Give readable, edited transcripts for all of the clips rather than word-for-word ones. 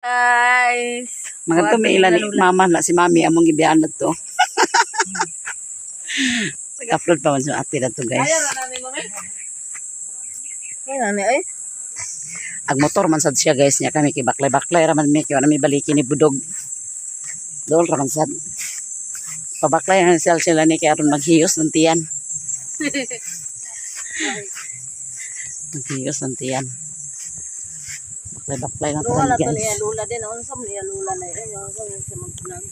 Guys. Mga to may ilan ni mama na si mami among gibiyaan na to. Nag-upload pa man si ate na to, guys. Kaya na ay. Ag motor man sad siya, guys, niya kami kay baklay-baklay ra man mi kay wala mi baliki ni Budog. Dool ra man sad. Pabaklay na siya sila ni kay aron maghiyos ng tiyan. Maghiyos ng tiyan. Baklay-baklay lang Pero wala pa to niya guys. lula din. Unsa man niya lula na yun? Unsa man siya mag-vlog?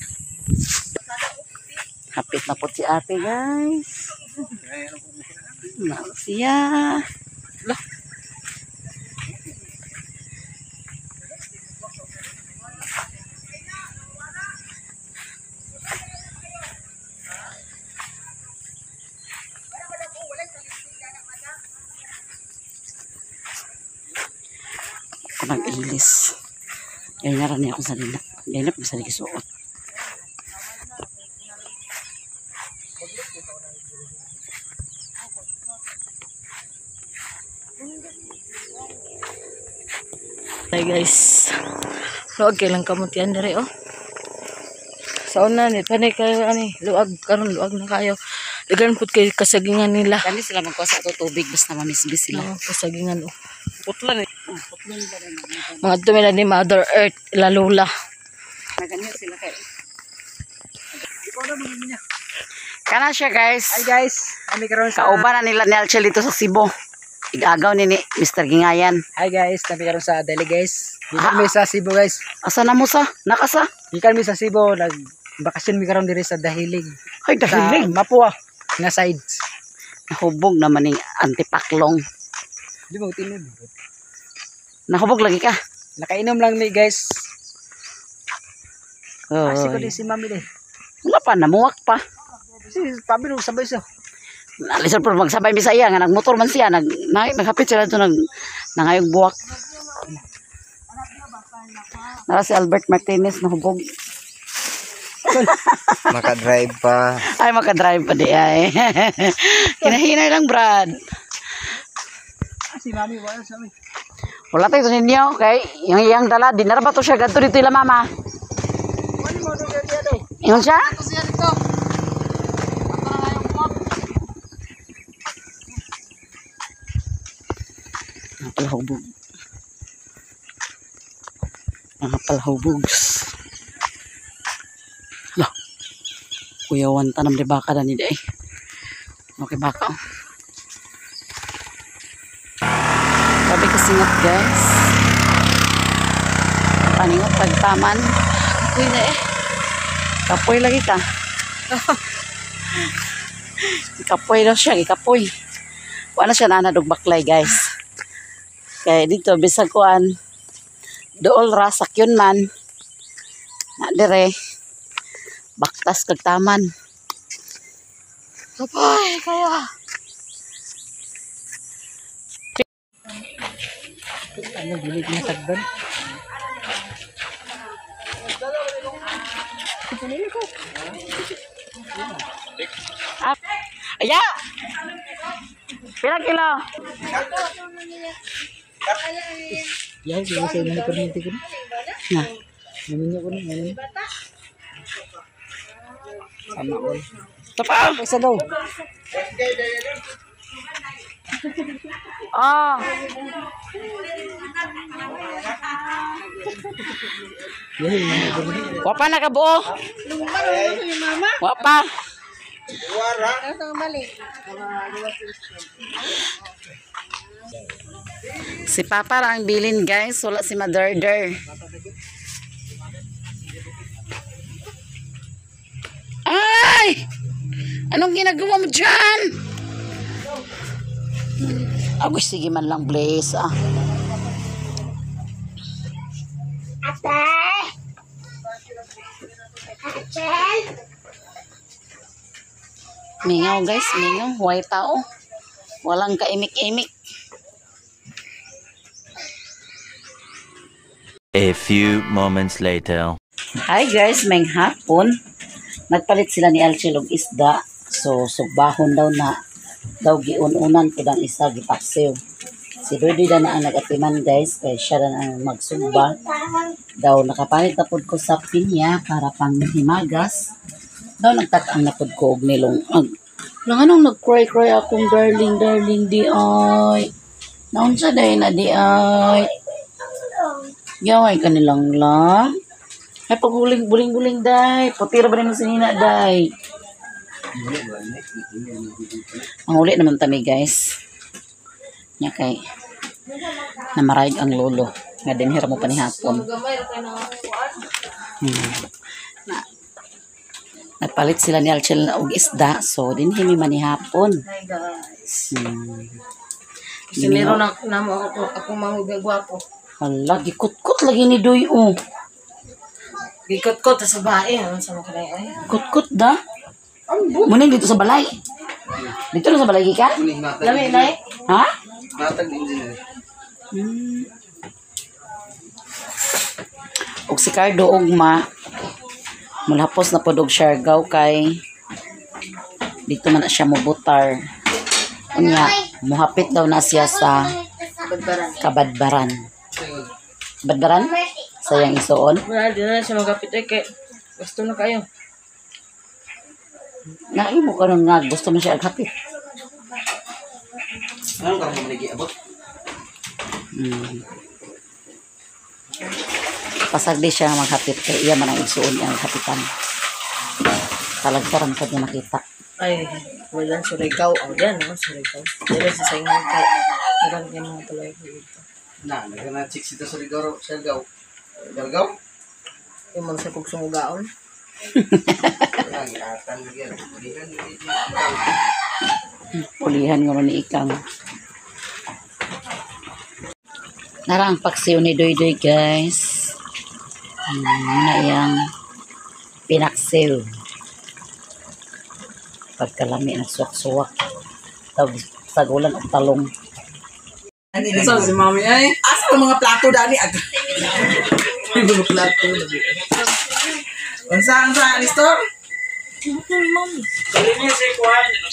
Hapit na po si ate, guys. Na siya. Lah. Ako nag-ilis. Ganyan na rin ako sa nila. Ganyan na sa gisuot. Hi guys. Luag kay lang kamutian diri oh. Sa una ni panay kayo ani luag karon luag na kayo. Dagan pud kay kasagingan nila. Kani sila magkuha sa ato tubig basta mamisbis sila. Oh, kasagingan oh. Putlan eh. Mga tumila ni Mother Earth ila lula. Naganyo sila kay. Kana siya, guys. Hi guys, kami karon sa Kauban na nila ni Alchel dito sa Cebu. Igagaw ni Mr. Gingayan. Hi guys, kami karon sa Deli guys. Gikan mi sa Cebu guys. Asa na mo sa? Nakasa? Gikan mi sa Cebu, nag bakasyon mi karon diri sa Dahilig. Ay, dahilig. Sa Mapua nga sides. Nahubog naman ni antipaklong. Di mo tinud. Nahubog lagi ka. Nakainom lang mi guys. Oy. Asi ko di si mami di. Wala pa, namuwak pa. Si pabi no sabay siya. Alisod po magsabay mi sa iya nga nagmotor man siya nag na, naghapit sila dito nag nangayog buwak. Nara si Albert Martinez nahubog. Makadrive pa. Ay, makadrive pa di ay. Hinahinay lang, Brad. Ah, si mami wala sa mi. Wala tayo sa ninyo, okay? Yung iyang dala, dinara ba to siya? Ganto dito ila mama. Ingon siya? Mga palahubog. Mga palahubogs. Hala. Kuyawan tanam di baka na ni day. Okay baka oh. Sabi kasingot guys. Paningot pagtaman. Uy na eh. Kapoy lagi ka. Kapoy daw siya, gikapoy. Wala siya nanadog baklay guys. Kaya dito bisag kuan dool ra sakyon man. Na dire baktas kag taman. Kapoy kaya. Ano dili niya tagdan? Ah, aya. Pila kilo? Yan, sige sa inyo permiti ko. Na. Naminyo ko na, naminyo. Sama all. Tapa. Isa daw. Oh. Wa pa nakabuo. Wa pa. Si Papa ra ang bilin guys, wala si Mother Der. Ay! Anong ginagawa mo dyan? Agoy, sige man lang, Blaze. Ah. Mingaw guys, mingaw. Huwag tao. Walang kaimik-imik. A few moments later. Hi guys, may hapon. Nagpalit sila ni Alchel og isda. So, sugbahon daw na daw giun-unan pud ang isa gipaksiw. Si Rudy na ang nag-atiman guys, kay siya na ang magsugba. Daw nakapalit na pud ko sa pinya para pang himagas. Daw nagtak-ang na pud ko og nilong. Lang anong nag-cry-cry akong darling, darling, di ay. Naunsa day na di ay. Gaway ka nilang lang. Ay, paghuling, buling-buling, day. Putira ba rin mo sinina, day? Ang uli naman tami, guys. Nya kay namarayag ang lolo. Nga dinhira mo pa ni hapon. Nagpalit sila ni Alchel og isda. So, dinhi mi man ni hapon. Hi guys. Sinero na mo ako akong mahubig gwapo. Hala, gikutkot lagi ni Doy, oh. Gikot-kot sa bae, ano sa mga kanay ay. Kutkot da. Muna dito sa balay. Dito na sa balay ka? Lami nay. Ha? Natag engineer. Og si Cardo og ma mulhapos na pod og Siargao kay dito man na siya mobutar. Unya, muhapit daw na siya sa Badbaran. Kabadbaran. Badbaran? Sayang isuon. Wala di na siya magapit ay kay gusto na kayo. Naimo ka nun nga gusto mo siya aghapit. Anong karon mo abot? Pasagdi siya maghapit kay iya man ang igsuon iyang hapitan. Talagsaran sad niya makita. Ay, wala Surigao. Oh, yan no, Surigao. Dili sa ingon kay dagan kay mga tulay dito. Na, nagana chicks dito sa Rigoro, Siargao. Siargao? Yung mga sa kog sungugaon. Ang atan gyud. Ulihan gyud. Pulihan nga ni Ikang. Nara ang paksiw ni Doy Doy, guys. Na iyang pinaksiw. Pagkalami nagsuwak-suwak. Tawag sagulan og talong. Asa si mami ay? Asa ang mga plato dani ag. Mga plato. Unsa unsa Nestor?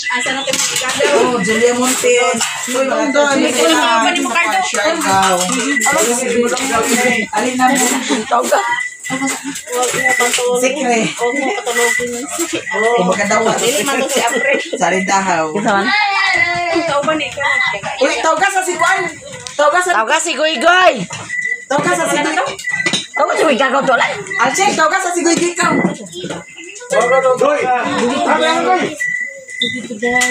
Asa na tayo? Oh, Julia Montes. Uy, mga Siargao. Alin na mo? Tawag ka. Sikre. Huwag mo patulogin. Kung maganda wa. Dili man to si Apre. Sarindahaw. Kinsa man? Uy, tawag sa si Kuan. Tawag sa Tawag si Goy Goy. Tawag sa si Goy. Tawag si Goy Gagaw to lang. Alche, tawag sa si Goy Gikaw.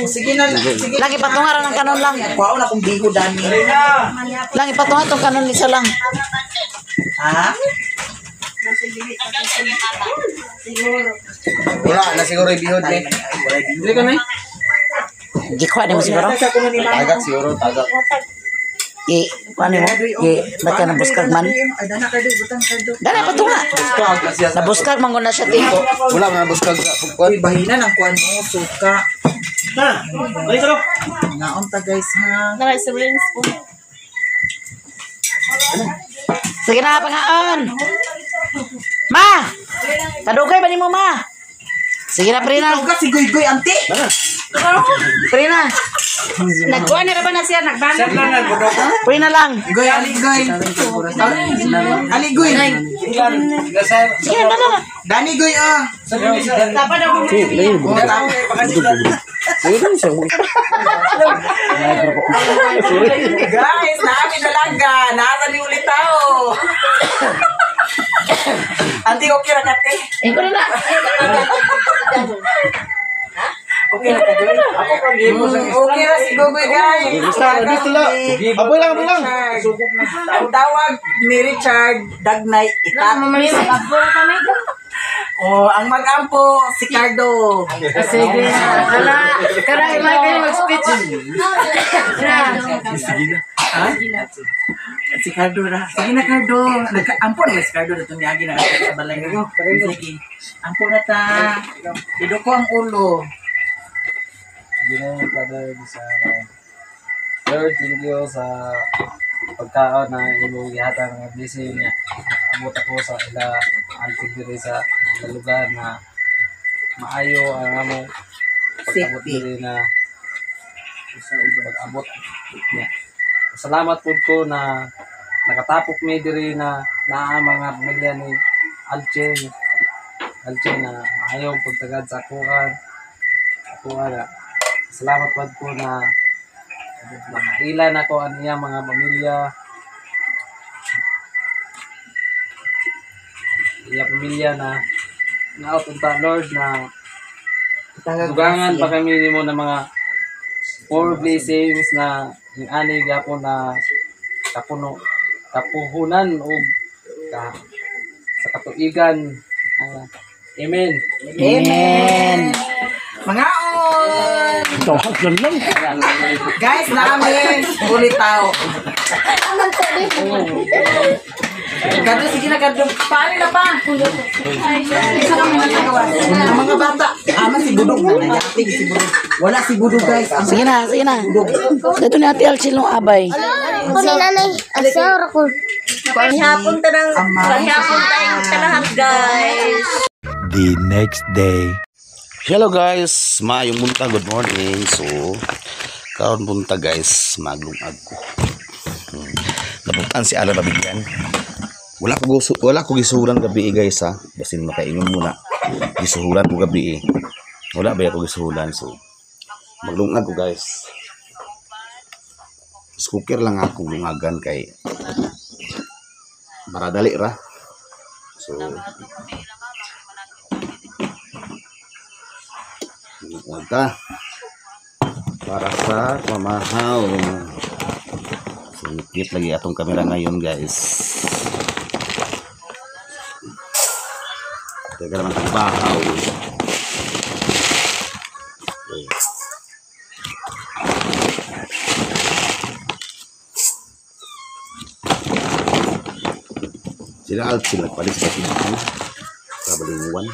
Sige na, sige. Lagi patungaran ang kanon lang. Kuwaon akong bigo dani. Lang ipatunga tong kanon isa lang. Ha? Wala na siguro ibihod ni. Dili ka na. Gikuha nimo siguro. Tagak siguro, tagak. Gi, kuha nimo. Gi, ba't ka nabuskag man? Ay, dana ka butang ka do. Dala patunga. Buskag na siya. Nabuskag man na siya tiko. Wala man buskag sa pagkuan. Uy, bahina ng kuan mo, suka. Na, balik ko. Naon ta guys ha. Nara sa rings po. Sige na, pangaon. Ma! Kadugay ba nimo ma? Sige na, Prina. Tawag si Goy Goy ante. Prina. Nagkuha na ra ba na siya nagbana? Prina lang. Goy ali Goy. Ali Goy. Sige na, dala na. Dani Goy ah. Dapat ako Oh, tama. Guys, naami dalaga. Nasa ni ulit tao. Ante, okay ra ka te. Eh, ko na na. Okay ra ka Goy. Okay ra si Gogoy guys. Dito lang. Aboy lang, aboy lang. Ang tawag ni Richard Dagnay Itat. Oh, ang mag-ampo si Cardo. Sige. Ala, karay may kayo mag-speech. Si Cardo ra. Sige na Cardo. Nagka-ampo na si Cardo na tumiyagi na sa balay. Sige. Ampo na ta. Ido ko ang ulo. Ginoo Father sa Lord, thank you sa pagkaon na imong gihatag nga blessing nga abot ako sa ila antig diri sa ila lugar na maayo ang among pag-abot Safety. diri na sa pag-abot niya. Salamat pud ko na nakatapok mi diri na naa mga pamilya ni Alchen. Alchen na ayaw pagtagad sa akuan. Akuan na. Salamat pud ko na nakaila na ko ang iya mga pamilya. Iya pamilya na naot unta Lord na dugangan pa kami nimo ng mga four blessings na yung ani gyapon na kapuno kapuhunan og ka, sa katuigan. Amen. Amen. Mangaon! Guys, namin ulit tao. Kado, sige na, Kado. Paano na pa? Isa kami nagagawa. Ang mga bata, ama si Budog na nayating si Budog. Wala si Budog, guys. Ang Sige na, sige na. Dito ni Ate Alcil nung abay. Ko ni nanay, asawa ko. Panghapon tanang Ama. panghapon tayong talahat, guys. The next day. Hello guys, maayong buntag, good morning. So, karon buntag guys, maglungag ko. Nabutan si Alan mabigyan. Wala ko gisuhulan gabi guys ha. Basin makaingon muna. Gisuhulan ko gabi. Wala ba ako gisuhulan, so maglungag ko guys. Scooker lang ako lungagan kay maradali ra. So lungag ta para sa pamahaw. So ngit lagi atong kamera ngayon guys. Teka naman ang bahaw. Okay. Sila Alcin nagpalit sa Cebu sa Balinguan.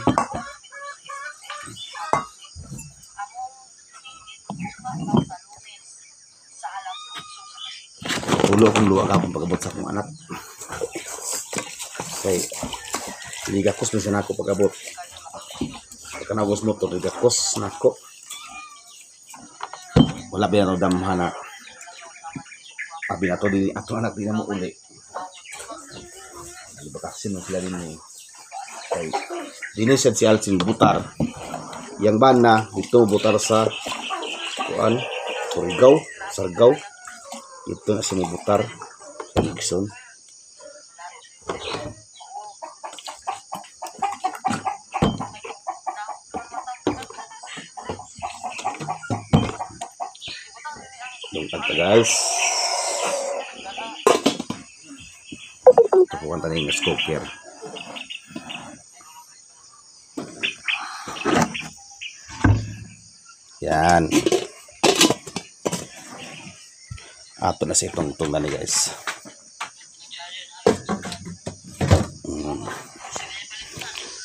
Tulo akong luwa ka akong pag-abot sa akong anak. Kay ligakos na siya nako pag-abot. Pagka nagos motor, ligakos nako. Wala ba yan o damhan na abi na to di ato anak di na mo uli. Nalibakasin mo sila din eh. Kay dini siya si Alcin butar. Yang bana dito butar sa kuan Surigao, Sargao. Ito na siya butar sa Nixon. Lungtag ta guys. Tupukan tayo ng scooper. Yan. Ato na siya itong na ni guys.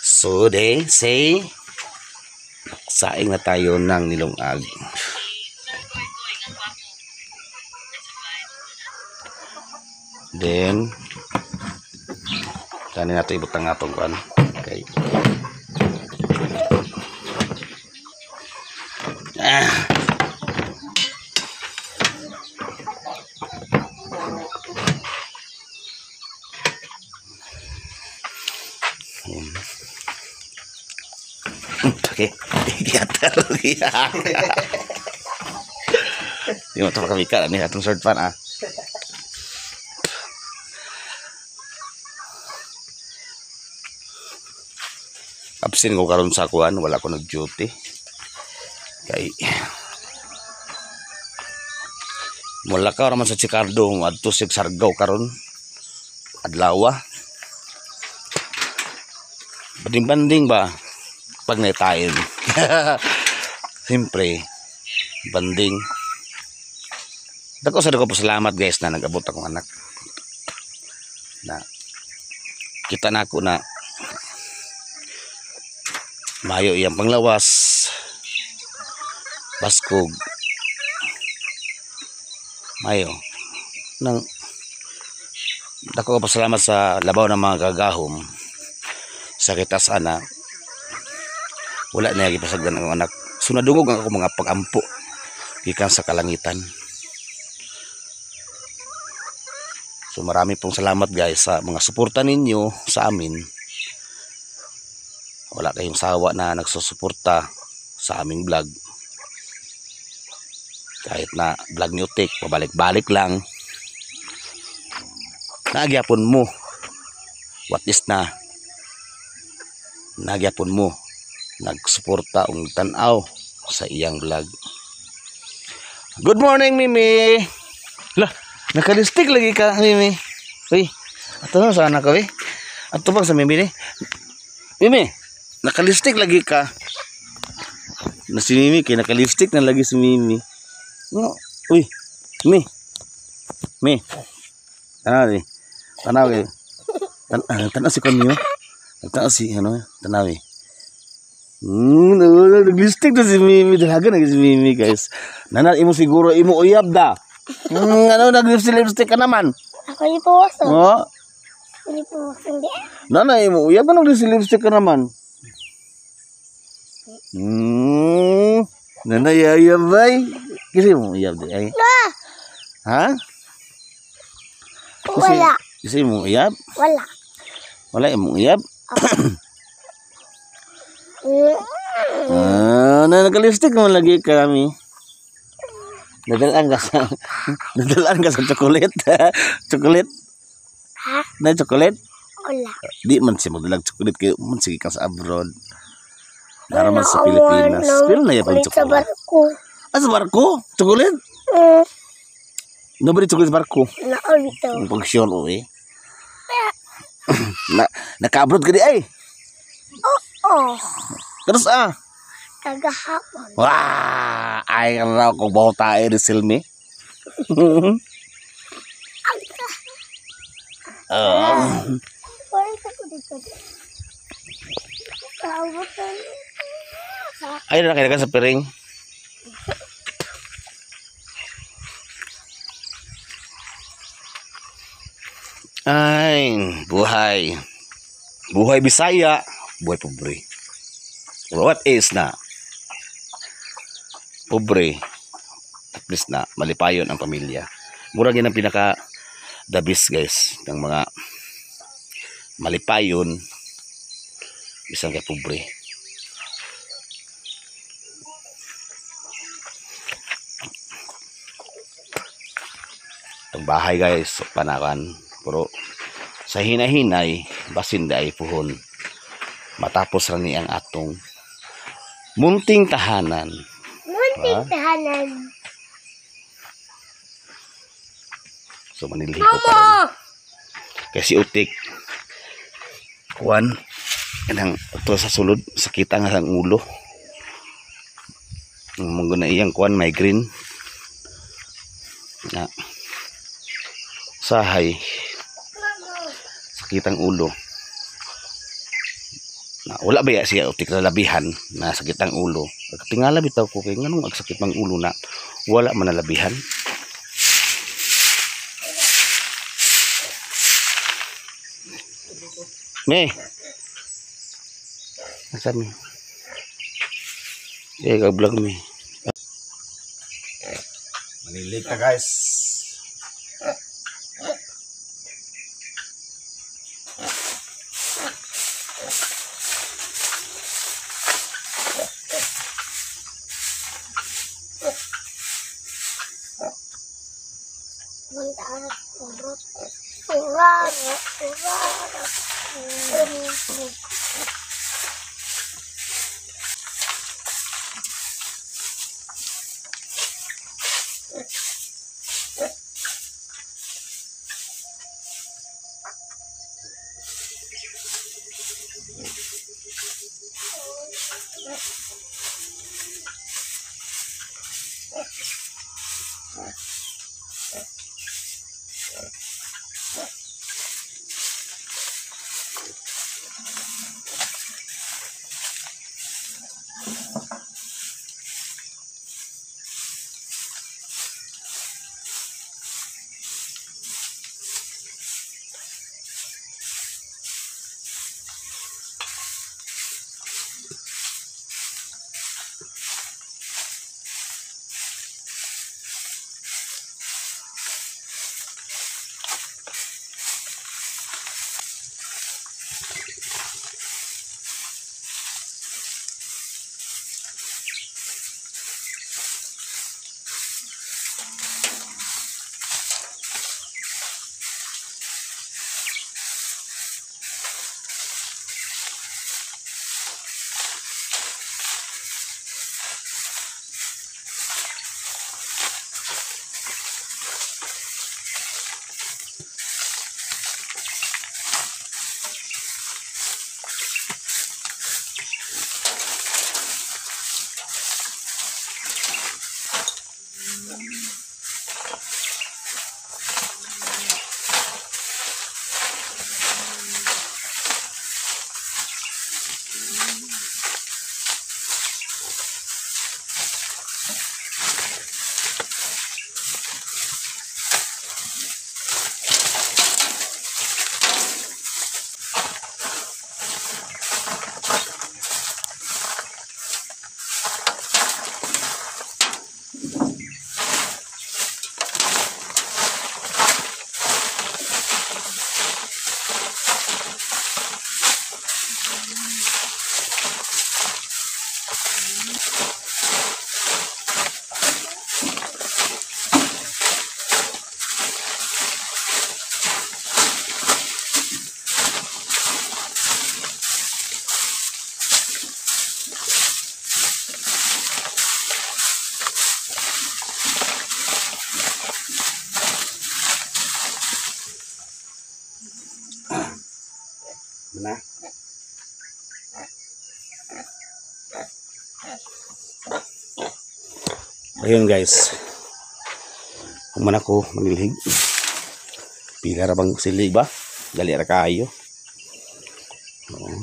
So they say saing na tayo ng nilungag. Then tani nato ibutang atong kuan. Okay. Okay. Di mo ito makamika ni atong third pan ah. Absent ko karon sa kuan, wala ko nag-duty. Kay mula ka raman sa Chicardo adto sa Sargao karon. Adlawa. Banding-banding ba? Pag na time. Siyempre, banding. Dako sa dako pasalamat guys na nag-abot akong anak. Na kita na ako na mayo iyang panglawas. Baskog. Mayo. Nang dako pasalamat sa labaw ng mga gagahom sa kitas ana. Wala na gipasagdan ang anak. So nadungog ang ako mga pagampo gikan sa kalangitan. So marami pong salamat guys sa mga suporta ninyo sa amin. Wala kayong sawa na nagsusuporta sa aming vlog. Kahit na vlog ni Utik, pabalik-balik lang. Nagyapon mo. What is na? Nagyapon mo. Nagsuporta og tan-aw sa iyang vlog. Good morning, Mimi. Lah, nakalistik lagi ka, Mimi. Uy, ato na sana ka, eh. Ato bang sa Mimi ni? Mimi, nakalistik lagi ka. Na si Mimi, kay nakalistik na lagi si Mimi. No. Uy, Mi. Mi. Tanaw eh. Tanaw eh. Tanaw si Konyo. Tanaw si, ano, tanaw eh. Naglistik na si Mimi. Dalaga na si Mimi, guys. Nana, imo siguro, imo uyab da. Ano, nag-lipstick ka naman. Ako yung puwasan. Oh. Ako yung puwasan, di. Nana, imo uyab, ano, nag-lipstick ka naman. Nana, yayab, bay. Kasi mo uyab, di, ay. Ha? Kasi, wala. Kasi mo uyab? Wala. Wala imo uyab? Oh. Na naka-lipstick mo lagi kami. Nadalaan ka sa chocolate. Chocolate? Ha? Na chocolate? Wala. Di man siya magdalag chocolate kayo man sige ka sa abroad. Dara man sa Pilipinas. Pero na yapon chocolate. Sa barko. Ah, sa barko? Chocolate? Nobody chocolate sa barko. Naabito. Ang pag-sure eh. Naka-abroad ka di ay. Oo. Terus ah. Kagahapon. Wah, ay raw ko bauta eh Silmi. Ay na kailangan sa piring. Ay, buhay. Buhay Bisaya, buhay pobre. What is na? Pobre. At least na malipayon ang pamilya. Murag yun ang pinaka the best guys ng mga malipayon isang kay pobre. Itong bahay guys, panakan. Pero sa hinahinay, basin da ay puhon. Matapos ra ni ang atong munting tahanan. Munting tahanan. So manilhi ko pa rin. Kasi Utik kuan kanang ito sa sulod sakita nga ang ulo. Munggo na iyang kuan migraine. Na sahay sakit ang ulo. Na, wala ba ya siya Utik na labihan na sakit ang ulo. Tingala bitaw ko kay nganong agsakit mang ulo na wala man nalabihan. Me. Asa mi? Eh, ka-vlog mi. Manilig ka guys. Na. Ayun guys. Human ako manilhig. Pila ra bang silig ba? Dali ra kaayo. Oo.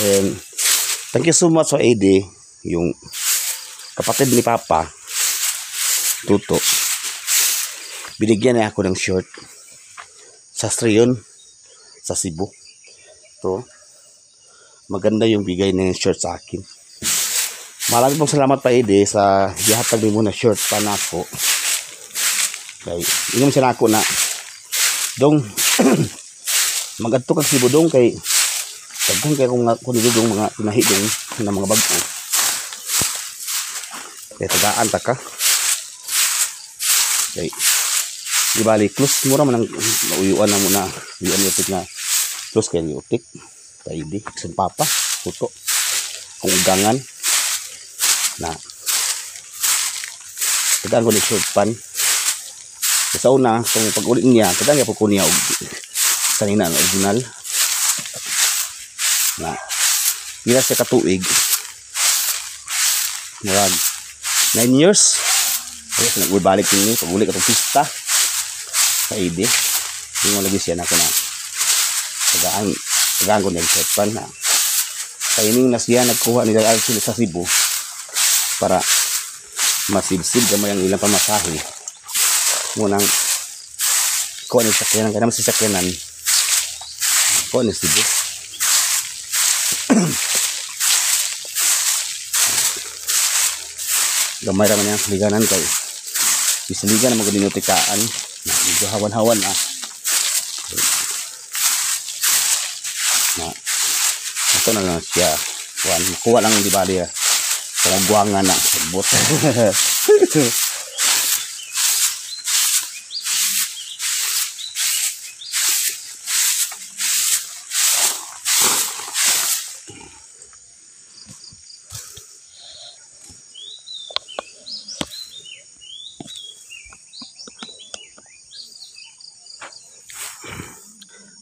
And thank you so much sa AD, yung kapatid ni Papa Tuto. Binigyan niya ako ng shirt. Sastre yun sa Cebu. Ito. Maganda yung bigay ng shirt sa akin. Marami pong salamat pa Ede sa gihatag nimo na shirt pa nako. Kay ingom siya nako na dong magadto kag Cebu dong kay daghan kay kung dong mga tinahi dong na mga bag-o. Kay tagaan ta ka. Kay di bali close mura man ang nauyuan na muna uyuan ni nga close kay ni utik kay di sun papa puto kung ugangan na tagaan ko ni short pan sa una kung pag-ulit niya tagaan gyud ko niya og sanina ang original na pila siya katuig murag 9 years kaya nag-balik kini pag-uli katong pista sa ID. Hindi mo lagi siya na ako na tagaan ko niyang short pan na kaining na siya nagkuha nila sila sa Cebu para masibsib gamay ang ilang pamasahe. Munang kuha ni sakyanan kaya naman si sakyanan kuha ni Cebu. Gamay raman niya liganan kay isiligan na magadinotikaan. Medyo hawan-hawan ah. Na ito na lang siya. Kuan, kuha lang di bali ah. Pangguangan na sagbot.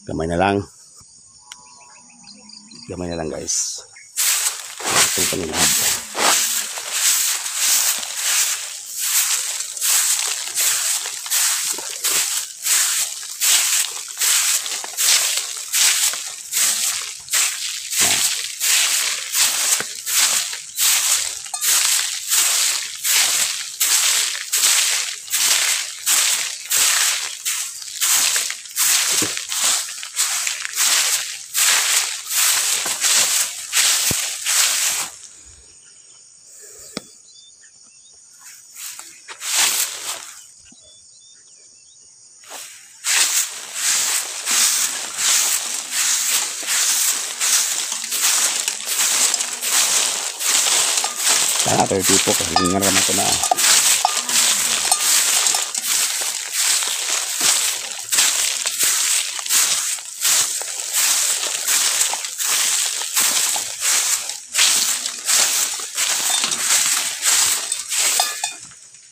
Gamay na lang. Gamay na lang guys. Itong panilhig. Sana 30 po kasi nga naman ito na.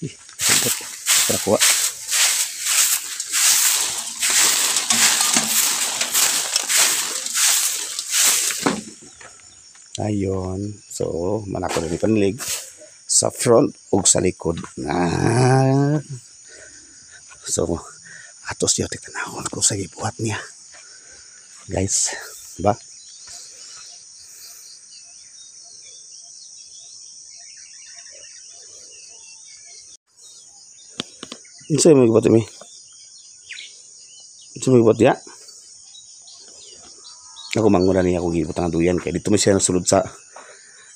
Ih, sagot. Tara kuha. Ayun. So, manako na ni panlig sa front ug sa likod. Na. So, atos diyo tignan ko sa gibuhat niya. Guys, ba? Unsa mo gibuhat mi? Unsa mo gibuhat diya? Ako manguna niya akong gibutang duyan kay dito man siya nasulod sa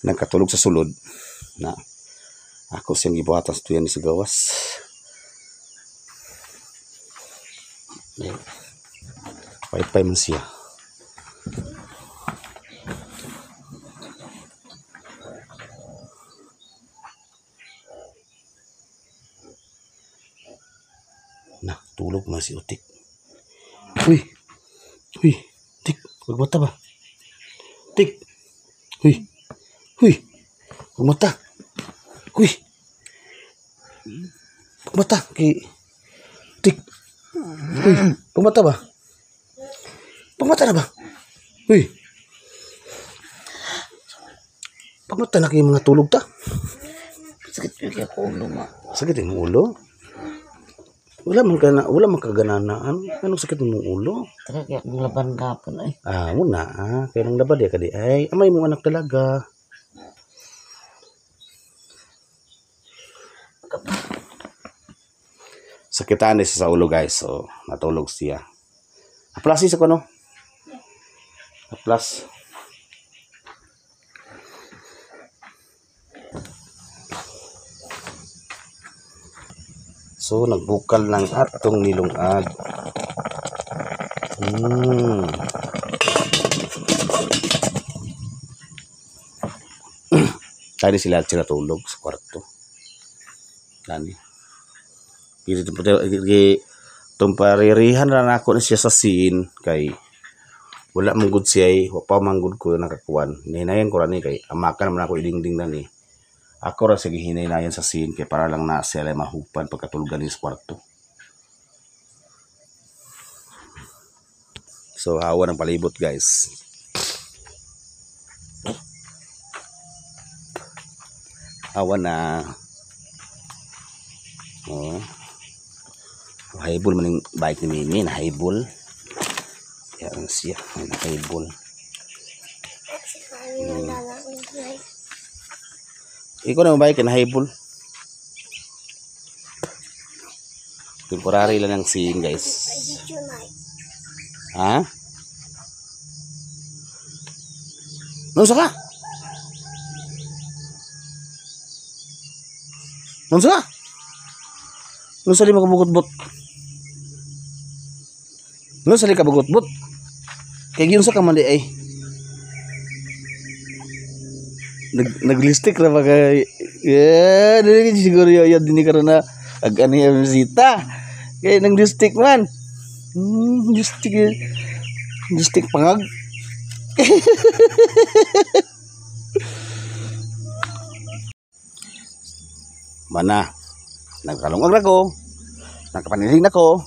nagkatulog sa sulod na ako siyang gibuhatan sa duyan sa gawas. Paypay man siya. si Utik. Uy. Uy, Tik, pagmata ba? Tik. Uy. Uy. Pagmata. Uy. Pagmata kay Tik. Uy, pagmata ba? Pagmata na ba? Uy. Pagmata na kay mga tulog ta. Sakit yung kaya ulo ma. Sakit yung ulo? Wala man ka na, wala man kagananaan. Anong sakit mong ulo? Tara kaya akong laban gapon ay. Ah, muna ah. Kaya nang labad ya kadi ay. Amay mong anak talaga. Sakitan siya sa ulo guys. So, natulog siya. Aplas siya ko no? Aplas. So, nagbukal ng atong nilungag. Tani sila tulog sa kwarto. Tani. Tumparirihan na nako na siya sa scene kay wala man gud siya ay, wa pa man gud ko nakakuan. Hinayan ko ra ni kay amakan man ako idingding na ni. Ako ra sige hinaynayan sa scene kay para lang na siya ay mahupan pagkatulugan ni sa kwarto. So hawa ng palibot guys. Hawa na. Oh. Haibol man yung bike ni Mimi, nahaibol. Kaya ang siya, nahaibol. Ikaw na bike, nahaibol. Temporary lang ang scene guys. Ha? Nunsa ka? Nunsa ka? Nunsa di makabukot-bot? Nunsa di kabugot-bot? Kaya yun sa ka man di ay. Naglistik ra ba kay? Yeah, dili siguro yun din karon na ag ano yung bisita. Kaya nang listik man. Listik. Listik pangag. Mana nagkalungag na ko. Nakapanilig na ko.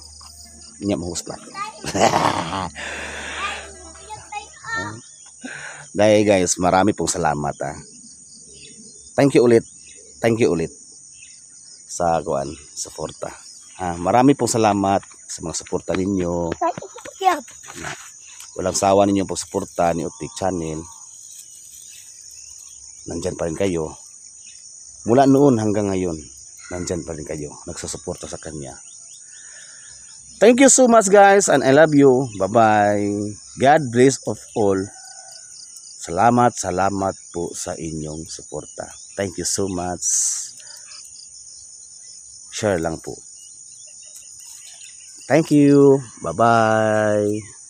Inya mo husplat. Dahil guys, marami pong salamat ah. Thank you ulit. Thank you ulit sa kuan, suporta. Ah, marami pong salamat sa mga suporta ninyo. Walang sawa ninyo pagsuporta ni Utik Channel. Nandyan pa rin kayo. Mula noon hanggang ngayon, nandyan pa rin kayo. Nagsusuporta sa kanya. Thank you so much guys and I love you. Bye-bye. God bless of all. Salamat, salamat po sa inyong suporta. Thank you so much. Share lang po. Thank you. Bye-bye.